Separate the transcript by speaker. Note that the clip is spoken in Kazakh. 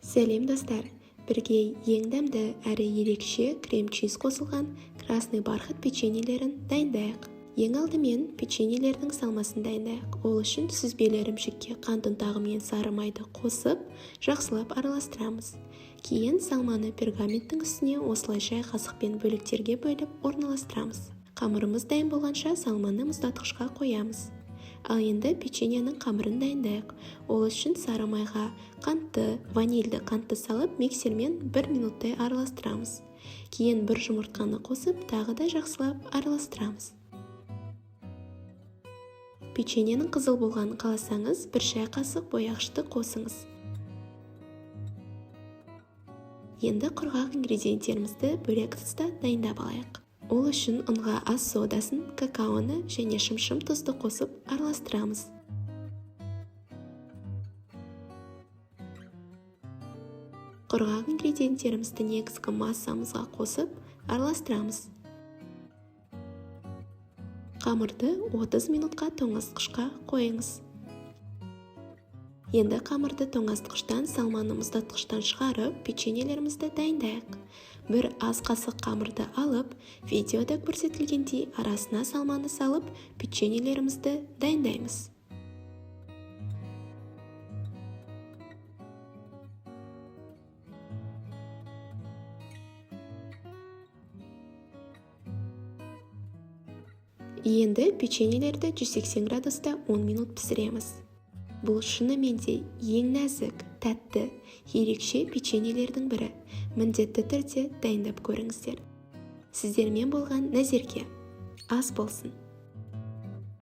Speaker 1: Сәлем, достар! Бірге ең дәмді әрі ерекше крем-чиз қосылған «Красный бархат» печеньелерін дайындайық. Ең алдымен печеньелердің салмасын дайындайық. Ол үшін сүзбелі ірімшікке қант ұнтағы мен сары майды қосып, жақсылап араластырамыз. Кейін салманы пергаменттің үстіне осылайша қасықпен бөліктерге бөліп орналастырамыз. Қамырымыз дайын болғанша, салманы мұздатқышқа қоямыз. Ал енді печеньенің қамырын дайындайық. Ол үшін сары майға қантты, ванильді қантты салып, миксермен бір минуттай араластырамыз. Кейін бір жұмыртқаны қосып, тағы да жақсылап араластырамыз. Печеньенің қызыл болғанын қаласаңыз, 1 шай қасық бояғышты қосыңыз. Енді құрғақ ингредиенттерімізді бөлек ыдыста дайындап алайық. Ол үшін ұнға ас содасын, какаоны және шымшым тұзды қосып араластырамыз. Құрғақ ингредиенттерімізді негізгі массамызға қосып, араластырамыз. Қамырды 30 минутқа тоңазытқышқа қойыңыз. Енді қамырды тоңазытқыштан, салманы мұздатқыштан шығарып, печеньелерімізді дайындайық. Бір ас қасық қамырды алып, видеода көрсетілгендей арасына салманы салып, печеньелерімізді дайындаймыз. Енді печеньелерді 180 градуста 10 минут пісіреміз. Бұл шынымен де ең нәзік, тәтті, ерекше печеньелердің бірі. Міндетті түрде дайындап көріңіздер. Сіздермен болған Назерке. Ас болсын!